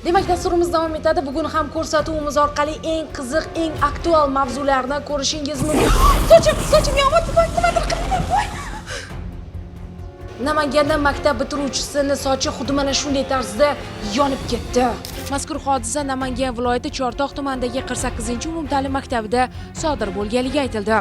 Demak, dasturimiz davom etadi. Bugun ham ko'rsatuvimiz orqali eng qiziq, eng aktual mavzularni ko'rishingiz mumkin. Sochim, sochim yonyapti, voy, nimadir qilinglar, voy. Namanganda maktab bitiruvchisini sochi xuddi mana shunday tarzda yonib ketdi. Mazkur hodisa Namangan viloyati Chortoq tumanidagi 48-umumta'lim maktabida sodir bo'lganligi aytildi.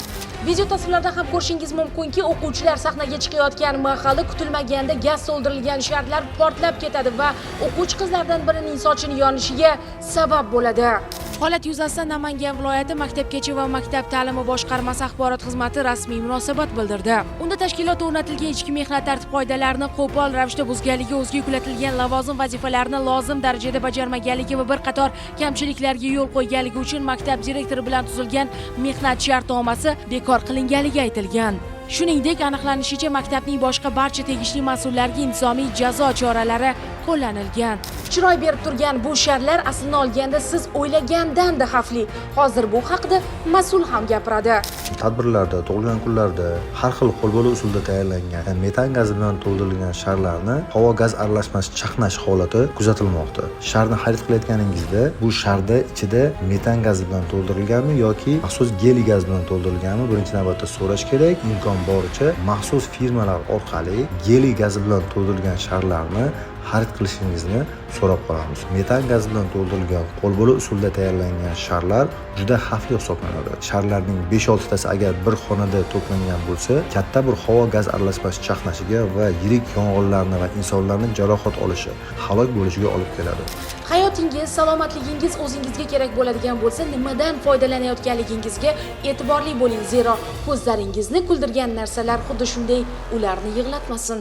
Video tasvirlarda ham ko'rishingiz mumkinki, o'quvchilar sahnaga chiqayotgan mahalda kutilmaganda gaz to'ldirilgan sharlar portlab ketadi va o'quvchi qizlardan birining sochini yonishiga sabab bo'ladi. Holat yuzasidan Namangan viloyati maktabgacha va maktab ta'limi boshqarmasi axborot xizmati rasmiy munosabat bildirdi. Unda tashkilot o'rnatilgan ichki mehnat tartib qoidalarini qo'pol ravishda buzganligi, o'ziga yuklatilgan lavozim vazifalarini lozim darajada bajarmaganligi va bir qator kamchiliklarga yo'l qo'yganligi uchun maktab direktori bilan tuzilgan mehnat shartnomasi bekor qilinganligi aytilgan. Shuningdek, aniqlanishicha, maktabning boshqa barcha tegishli mas'ullariga intizomiy jazo choralari qo'llanilgan. Chiroy berib turgan bu sharlar aslini olganda siz o'ylagandan-da xavfli. Hozir bu haqida mas'ul ham gapiradi. Tadbirlarda, tug'ilgan kunlarda har xil qo'lbola usulda tayyorlangan metan gazi bilan to'ldirilgan sharlarni havo gaz aralashmasi chaqnash holati kuzatilmoqda. Sharni xarid qilayotganingizda bu sharda ichida metan gazi bilan to'ldirilganmi yoki maxsus geliy gaz bilan to'ldirilganmi, birinchi navbatda so'rash kerak. Imkon boricha maxsus firmalar orqali geliy gazi bilan to'ldirilgan sharlarni xarid qilishingizni so'rab qolamiz. Metan gazi bilan to'ldirilgan qo'lbola usulda tayyorlangan sharlar juda xavfli hisoblanadi. Sharlarning 5-6 tasi agar bir xonada to'plangan bo'lsa, katta bir havo gaz aralashmasi chaqnashiga va yirik yong'inlarni va insonlarni jarohat olishi, halok bo'lishiga olib keladi. Hayotingiz, salomatligingiz o'zingizga kerak bo'ladigan bo'lsa, nimadan foydalanayotganligingizga e'tiborli bo'ling, zero ko'zlaringizni kuldirgan narsalar xuddi shunday ularni yig'latmasin.